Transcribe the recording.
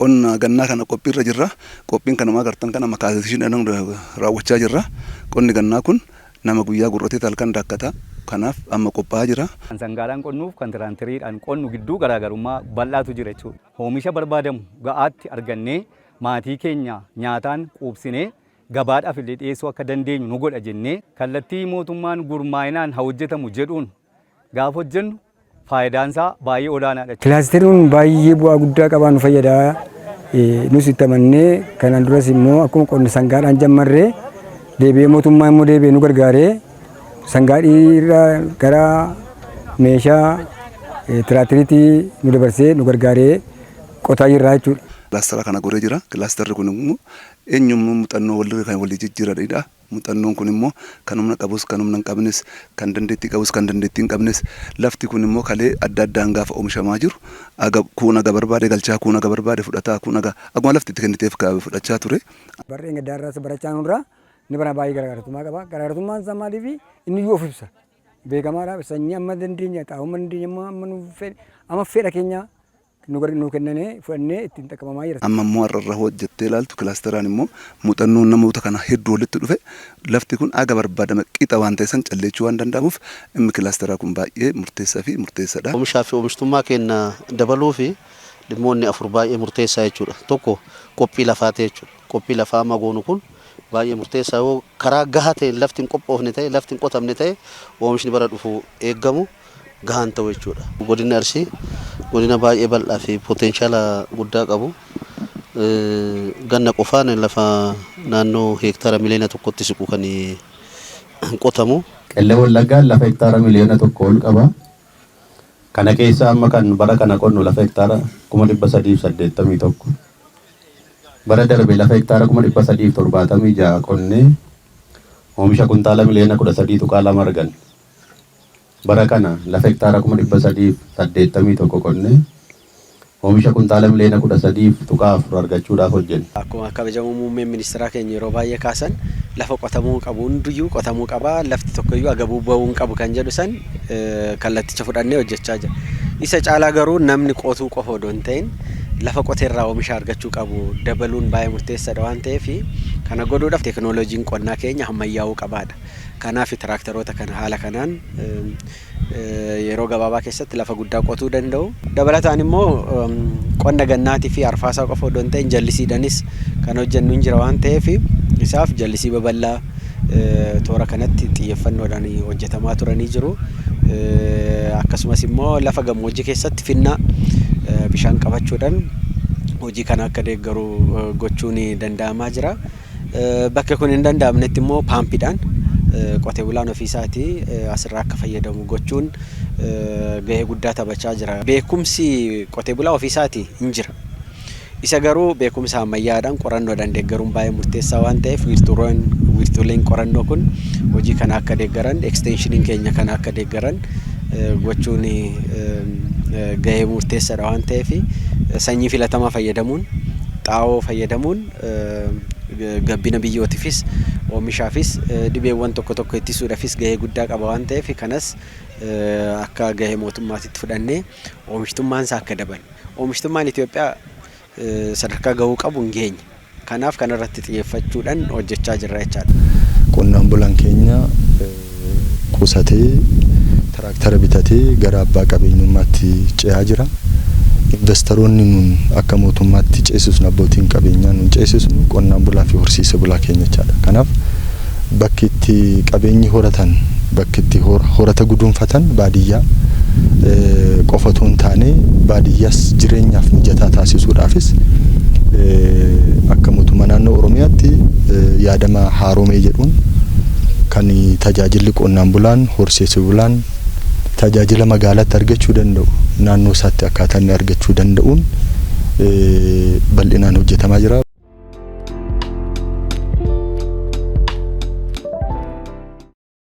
Qonna gannaa kana qophiirra jirra. Qophiin kanuma agartan kana mekaanaayizeeshiniidhaan raawwachaa jirra. Qonni gannaa kun nama guyyaa gurratee halkan daakkata. Kanaaf amma qophaa'aa jira. Kan sangaadhaan qonnuuf kan tiraakteriidhaan qonnu gidduu garaagarummaa bal'aatu jira jechuudha. Oomisha barbaadamu ga'aatti argannee maatii keenya nyaataan quubsinee gabaadhaaf illee dhiyeessuu akka dandeenyu nu godha jennee kallattii mootummaan gurmaa'inaan haa hojjetamu jedhuun gaafa hojjennu faayidaan isaa baay'ee olaanaadha. Kilaasteriin baay'ee bu'aa guddaa qabaa, nu fayyada. Nus itti amannee kanaan duras immoo akkuma qonna sangaadhaan jammarree deebi'ee mootummaa immoo deebi'ee nu gargaaree sangaadhiirra gara meeshaa tiraakteriitti nu dabarsee nu gargaaree qotaa jirra jechuudha. Kilaastara kana goree jira. Kilaasterri kun immoo eenyummaa muuxannoo walirra kan walii jijjiiranidha. Muuxannoon kun immoo kan humna qabus, kan humna hin qabnes, kan dandeettii qabus, kan dandeettii hin qabnes, lafti kun immoo kalee adda addaan gaafa oomishamaa jiru aga kuun aga barbaade galchaa, kuun aga barbaade fudhataa, kuun aga akkuma lafti itti kenniteef fudhachaa ture. Barreen gaddaarraas barachaa nurraa inni bara baay'ee garaagartummaa qaba. Garaagartummaan isaa maaliif inni iyyuu of ibsa. Beekamaadha. Sanyii amma dandeenya, xaa'oo amma dandeenya, amma nu amma fedha keenya nu kennanii fudhannee ittiin xaqqabamaa jira. Amma immoo har'a irra hojjettee ilaaltu kilaasteraan immoo muuxannoon namoota kana hedduu walitti dhufe lafti kun aga barbaadame qixa waan ta'e san calleechuu waan danda'amuuf dhimmi kilaasteraa kun baay'ee murteessaa fi murteessaadha. Oomishaa fi oomishtummaa keenya dabaluu fi dhimmoonni afur baay'ee murteessaa jechuudha. Tokko qophii lafaati jechuudha. Qophii lafaa amma goonu kun baay'ee murteessaa. Yoo karaa gahaa ta'een lafti hin qophoofne ta'e, lafti hin qotamne ta'e, oomishni bara dhufu eeggamu gahaan ta'u jechuudha. Godinni Arsii godina baay'ee bal'aa fi potenshaala guddaa qabu. Ganna qofaan lafa naannoo heektaara 1 miliyoonatti siqu kan qotamu. Qellem Wallaggaan lafa hektaara 1 miliyoona ol qaba. Kana keessa amma kan bara kana qonnu lafa hektaara 381,000. Bara darbe lafa hektaara 376,000 qonnee oomisha kuntaala 13.2 miliyoona arganne. Bara kana lafa hektaara 381,000 qonnee oomisha kuntaala 13.4 miliyoona argachuudhaaf hojjenne. Akkuma kabajamoo muummeen ministeeraa keenya yeroo baay'ee kaasan, lafa qotamuu qabu hundiyyuu qotamuu qaba, lafti tokkoyyuu agabuu bahuu hin qabu kan jedhu san kallatticha fudhannee hojjechaa jira. Isa caalaa garuu namni qotuu qofa odoo hin ta'in lafa qoteerraa oomisha argachuu qabu dabaluun baay'ee murteessaadha waan ta'eef, kana godhuudhaaf teekinooloojiin qonnaa keenya ammayyaa'uu qabaadha. Kanaaf tiraaktaroota kana haala kanaan yeroo gabaabaa keessatti lafa guddaa qotuu danda'u. Dabalataan immoo qonna gannaatii fi arfaasaa qofa odoo hin ta'in jallisiidhanis kan hojjennu hin jira waan ta'eef, isaaf jallisii babal'aa toora kanatti xiyyeeffannoodhaan hojjetamaa turanii jiru. Akkasumas immoo lafa gammoojjii keessatti finna bishaan qabachuudhaan hojii kana akka deeggaru gochuun danda'amaa jira. Bakka kun hin danda'amnetti immoo paampiidhaan qotee bulaan ofiisaatii asirraa akka fayyadamu gochuun gahee guddaa taphachaa jira. Beekumsi qotee bulaa ofiisaatii hin jira. Isa garuu beekumsa ammayyaadhaan qorannoodhaan deeggaruun baay'ee murteessaa waan ta'eef, wiirtuuleen qorannoo kun hojii kana akka deeggaran, eksteenshiniin keenya kana akka deeggaran gochuun gahee murteessaadha waan ta'eef, sanyii filatamaa fayyadamuun, xaa'oo fayyadamuun gabbina biyyootiifis, oomishaafis, dhibeewwan tokko tokko ittisuudhaafis gahee guddaa qaba waan ta'eef, kanas akka gahee mootummaatitti fudhannee oomishtummaan isaa akka dabalu. Oomishtummaan Itoophiyaa sadarkaa gahuu qabu hin geenye. Kanaaf kanarratti xiyyeeffachuudhaan hojjechaa jirra jechaadha. Qonnaan bulaan keenya qusatee tiraaktara bitatee gara abbaa qabeenyummaatti ce'aa jira. Investaroonni nun akka mootummaatti ceesisnu, abbootiin qabeenyaa nun ceesisnu, qonnaan bulaa fi horsiise bulaa keenya jechaadha. Kanaaf bakki itti qabeenyi horatan, bakki itti horata guduunfatan baadiyyaa qofa otoo hin taane, baadiyyaas jireenyaaf mijataa taasisuudhaafis akka mootummaa naannoo Oromiyaatti yaadama haaromee jedhuun kan tajaajilli qonnaan bulaan, horsiise bulaan tajaajila magaalaatti argachuu danda'u naannoo isaatti akkaataa inni argachuu danda'uun bal'inaan hojjetamaa jira.